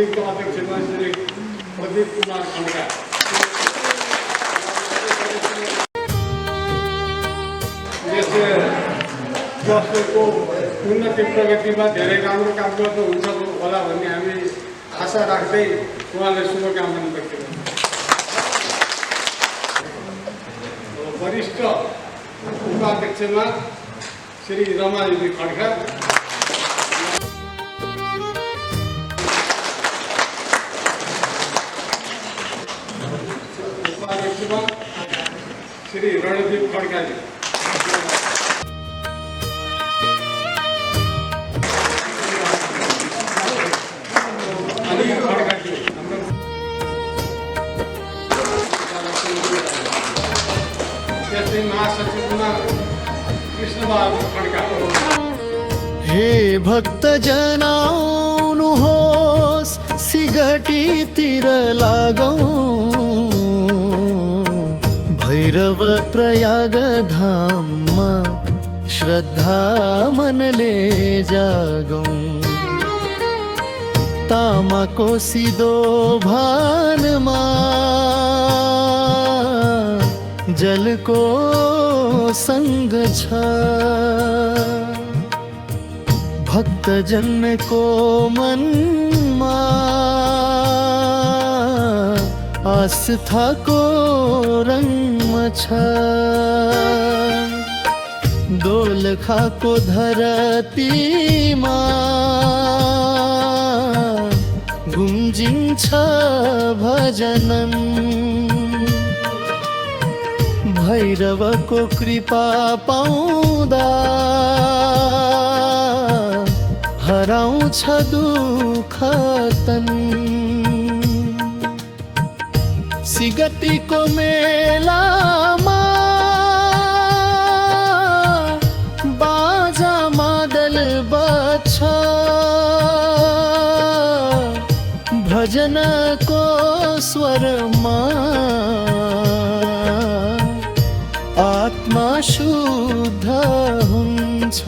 समितिको अध्यक्षमा श्री प्रदीप कुमार खड्का, जसको उन्नति प्रगतिमा धेरै राम्रो काम गर्नुहुन्छ होला भन्ने हामी आशा राख्दै उहाँलाई शुभकामना व्यक्त गर्छौँ। वरिष्ठ उपाध्यक्षमा श्री रमादेवी खड्का, उपाध्यक्षमा श्री रणदीप खड्काजी, महासचिवमा कृष्णबहादुर खड्का। हे भक्त जनाउनुहोस् सिगटीतिर लागौं, भैरव प्रयाग धाममा श्रद्धा मनले जागौं। तामाको सिधो भानमा जलको संग छ, भक्तजनको मनमा आस्थाको रङ्गमा छ। दोलखाको धरतीमा गुम्जिन्छ भजनन, भैरवको कृपा पाउँदा हराउँछ दुःख तन। सिगटीको मेलामा बाजा मादल बज्छ, भजनको स्वरमा आत्मा शुद्ध हुन्छ।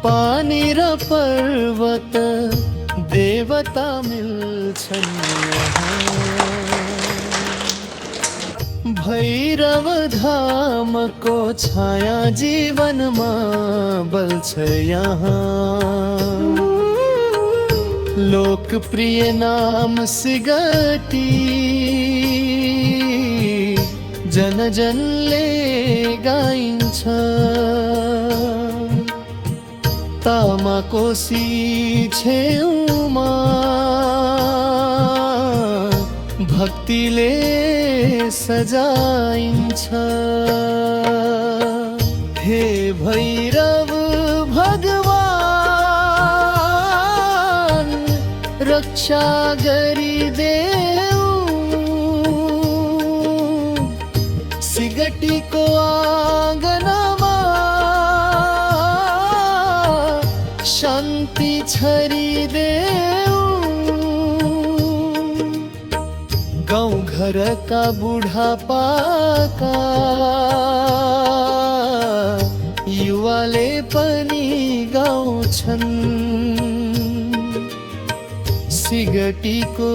पानी र पर्वत देवता मिल्छन् यहाँ, भैरव धामको छाया जीवनमा बल्छ यहाँ। लोकप्रिय नाम सिगटी जन जनले गाइन्छ, तामाकोसी छेउमा भक्तिले सजाइन्छ। हे भैरव भगवान रक्षा गरिदेऊ, सिगटीको आँगनमा शान्ति छरिदेऊ। गाउँ घरका बुढापाका युवाले पनि गाउँछन्, सिगटीको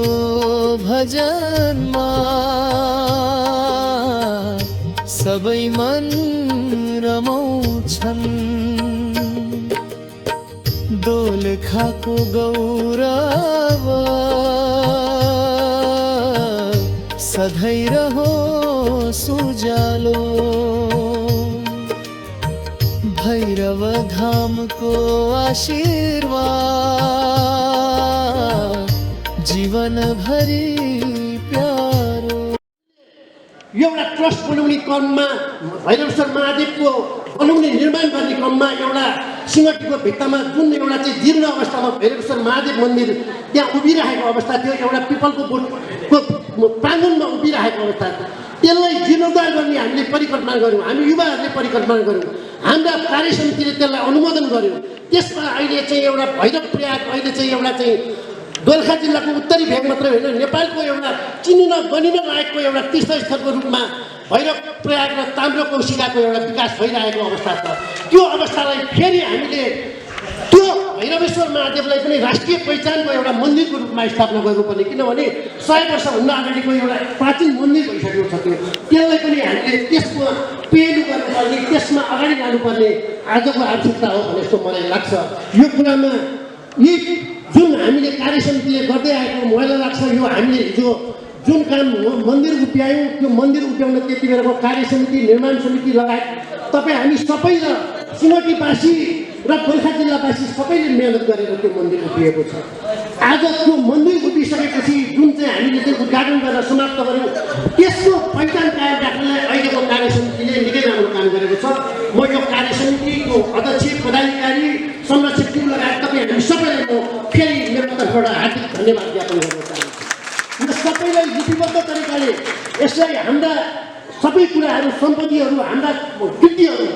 भजनमा सबै मन रमाउँछन्। दोलखाको गौरव सधैँ रहोस् उज्यालो, भैरव धामको आशीर्वाद जीवनभरि प्यारो। एउटा ट्रस्ट बनाउने क्रममा भैरवेश्वर महादेवको बनाउने निर्माण गर्ने क्रममा एउटा सिंहटीको भित्तामा जुन एउटा चाहिँ जीर्ण अवस्थामा भैरवेश्वर महादेव मन्दिर त्यहाँ उभिरहेको अवस्था थियो, एउटा पिपलको बोटको प्राङ्गणमा उभिरहेको अवस्था त्यसलाई जीर्णोद्धार गर्ने हामीले परिकल्पना गऱ्यौँ, हामी युवाहरूले परिकल्पना गऱ्यौँ, हाम्रा कार्य समितिले त्यसलाई अनुमोदन गर्यो। त्यसमा अहिले चाहिँ एउटा भैरव प्रयाग, अहिले चाहिँ एउटा चाहिँ दोलखा जिल्लाको उत्तरी भेग मात्रै होइन, नेपालको एउटा चिनिन गनिन लायकको एउटा तीर्थस्थलको रूपमा भैरव प्रयाग र ताम्रकौशिकाको एउटा विकास भइरहेको अवस्था छ। त्यो अवस्थालाई फेरि हामीले त्यो भैरवेश्वर महादेवलाई पनि राष्ट्रिय पहिचानको एउटा मन्दिरको रूपमा स्थापना गर्नुपर्ने, किनभने 100 वर्षभन्दा अगाडिको एउटा प्राचीन मन्दिर भइसकेको छ। त्यसलाई पनि हामीले त्यसमा पेलु गर्नुपर्ने, त्यसमा अगाडि लानुपर्ने आजको आवश्यकता हो भन्ने जस्तो मलाई लाग्छ। यो कुरामा यी जुन हामीले कार्य समितिले गर्दै आएको मलाई लाग्छ, यो हामीले हिजो जुन काम मन्दिर उभ्यायौँ, त्यो मन्दिर उभ्याउन त्यति बेलाको कार्य समिति, निर्माण समिति लगायत तपाईँ हामी सबै र सिमटीवासी र गोर्खा जिल्लावासी सबैले मेहनत गरेर त्यो मन्दिर उभिएको छ। आज त्यो मन्दिर उभिसकेपछि जुन चाहिँ हामीले चाहिँ उद्घाटन गरेर समाप्त गऱ्यौँ, त्यसको पहिचान कायम राख्नलाई अहिलेको कार्य समितिले निकै राम्रो काम गरेको छ। म यो कार्य समितिको अध्यक्ष, पदाधिकारी, संरक्षक लगायत तपाईँ हामी सबैलाई म फेरि मेरो तर्फबाट हार्दिक धन्यवाद ज्ञापन गर्न चाहन्छु। र सबैलाई लिपिबद्ध तरिकाले यसलाई हाम्रा सबै कुराहरू, सम्पत्तिहरू, हाम्रा कृतिहरू,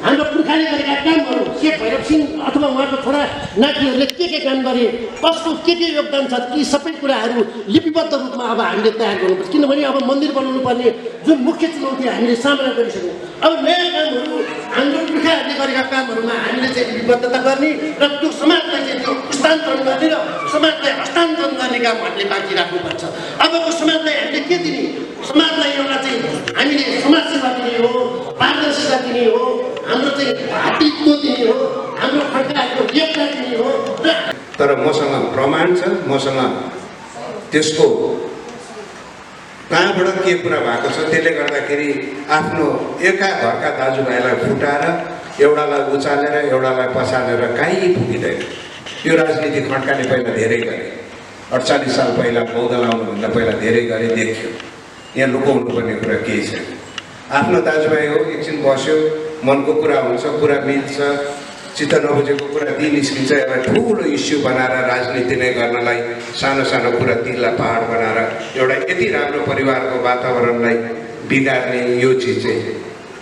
हाम्रो पुर्खाले गरेका कामहरू, शेख भैरव सिंह अथवा उहाँको छोरा नातिहरूले के काम गरे, कसको के योगदान छ, ती सबै कुराहरू लिपिबद्ध रूपमा अब हामीले तयार गर्नुपर्छ। किनभने अब मन्दिर बनाउनु पर्ने जुन मुख्य चुनौती हामीले सामना गरिसक्यौँ, अब नयाँ कामहरू हाम्रो पुर्खाहरूले गरेका कामहरूमा हामीले चाहिँ लिपिबद्धता गर्ने र त्यो समाजलाई चाहिँ त्यो हस्तान्तरण गर्ने र समाजलाई हस्तान्तरण गर्ने काम हामीले बाँकी राख्नुपर्छ। अबको समाजलाई हामीले के दिने? समाजलाई एउटा चाहिँ हामीले समाजसेवा दिने हो, पारदर्शिता दिने हो, हाम्रो चाहिँ भातृत्व दिने हो, हाम्रो खड्काहरूको योगदान दिने हो। तर मसँग प्रमाण छ, मसँग त्यसको कहाँबाट के कुरा भएको छ। त्यसले गर्दाखेरि आफ्नो एका घरका दाजुभाइलाई फुटाएर एउटालाई उचालेर एउटालाई पछालेर कहीँ पुगिँदैन। यो राजनीति खड्काले पहिला धेरै गरे, 48 साल पहिला बौद्ध लाउनुभन्दा पहिला धेरै गरे, देखियो। यहाँ लुकाउनु पर्ने कुरा केही छैन। आफ्नो दाजुभाइ हो, एकछिन बस्यो, मनको कुरा हुन्छ, कुरा मिल्छ, चित्त नबुझेको कुरा ती निस्किन्छ। एउटा ठुलो इस्यु बनाएर राजनीति नै गर्नलाई सानो सानो कुरा तिनलाई पहाड बनाएर एउटा यति राम्रो परिवारको वातावरणलाई बिगार्ने यो चिज चाहिँ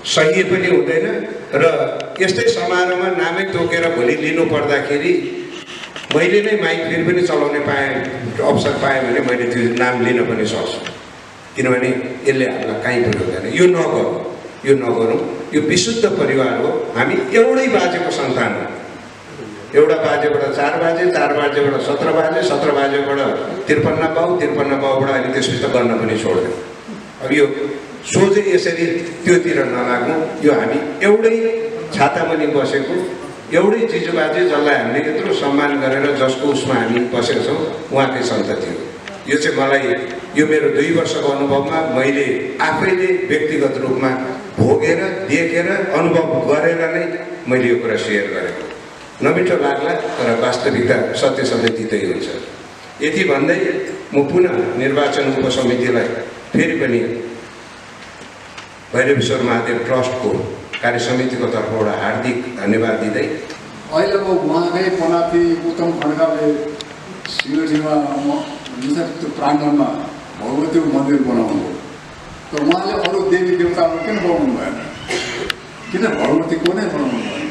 सही पनि हुँदैन। र यस्तै समारोहमा नामै तोकेर भोलि लिनु पर्दाखेरि मैले नै माइक फेरि पनि चलाउने अवसर पाएँ भने मैले त्यो नाम लिन पनि सक्छु, किनभने यसले हामीलाई कहीँ पनि हुँदैन। यो नगरौँ। यो विशुद्ध परिवार हो। हामी एउटै बाजेको सन्तान हो। एउटा बाजेबाट 4 बाजे, 4 बाजेबाट 17 बाजे, 17 बाजेबाट 53 बाउ, 53 बाउबाट अहिले त्यसपछि त गर्न पनि छोड्यो। अब यो सोझै यसरी त्योतिर नलाग्नु। यो हामी एउटै छातामुनि बसेको एउटै जिजुबाजे, जसलाई हामीले यत्रो सम्मान गरेर जसको उसमा हामी बसेका छौँ, उहाँकै सन्तति हो। यो चाहिँ मलाई यो मेरो 2 वर्षको अनुभवमा मैले आफैले व्यक्तिगत रूपमा भोगेर, देखेर, अनुभव गरेर नै मैले यो कुरा सेयर गरेको। नमिठो लाग्ला, तर वास्तविकता सत्य सधैँ तितै हुन्छ। यति भन्दै म पुनः निर्वाचन उपसमितिलाई फेरि पनि भैरवेश्वर महादेव ट्रस्टको कार्य समितिको तर्फबाट हार्दिक धन्यवाद दिँदै अहिलेको उहाँकै पनाती उत्तम खड्काले सिलगढीमा त्यो प्राङ्गणमा भगवती मन्दिर बनाउनु हो। त उहाँले अरू देवी देवताहरू किन बनाउनु भएन? किन भगवतीको नै बनाउनु भएन?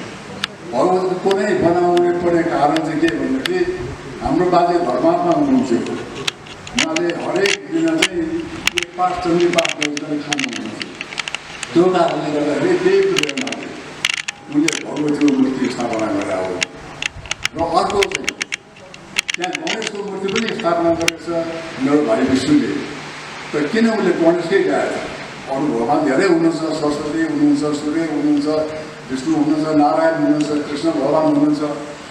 भगवतीको नै बनाउने पर्ने कारण चाहिँ के भनेदेखि हाम्रो बाजे धर्मात्मा हुनुहुन्थ्यो। उहाँले हरेक दिन चाहिँ पाठ चण्डी पाठ गरेर खानुहुन्थ्यो। त्यो कारणले गर्दाखेरि देव प्रेरणाले उनले भगवतीको मूर्ति स्थापना गरेर हो। र अर्को चाहिँ त्यहाँ गणेशको मूर्ति पनि स्थापना गरेको छ मेरो भाइ विष्णुले। तर किन उसले गणेशकै गाएछ? अरू भगवान् धेरै हुनुहुन्छ, सरस्वती हुनुहुन्छ, सूर्य हुनुहुन्छ, विष्णु हुनुहुन्छ, नारायण हुनुहुन्छ, कृष्ण भगवान् हुनुहुन्छ,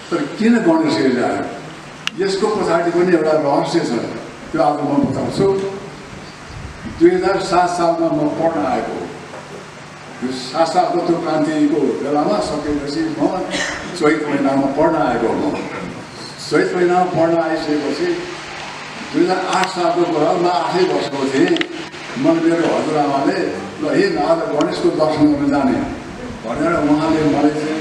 तर किन गणेशकै गायो? यसको पछाडि पनि एउटा रहस्य छ, त्यो आज म बताउँछु। 2007 सालमा म पढ्न आएको हो। यो 7 सालको त्यो क्रान्तिको बेलामा सकेपछि म चैत महिनामा पढ्न आएको हो। चैत महिनामा पढ्न आइसकेपछि 2008 सालको कुरा, म 8 वर्षको थिएँ। मैले मेरो हजुरआमाले ल हे आज गणेशको दर्शन गर्न जाने भनेर उहाँले मलाई चाहिँ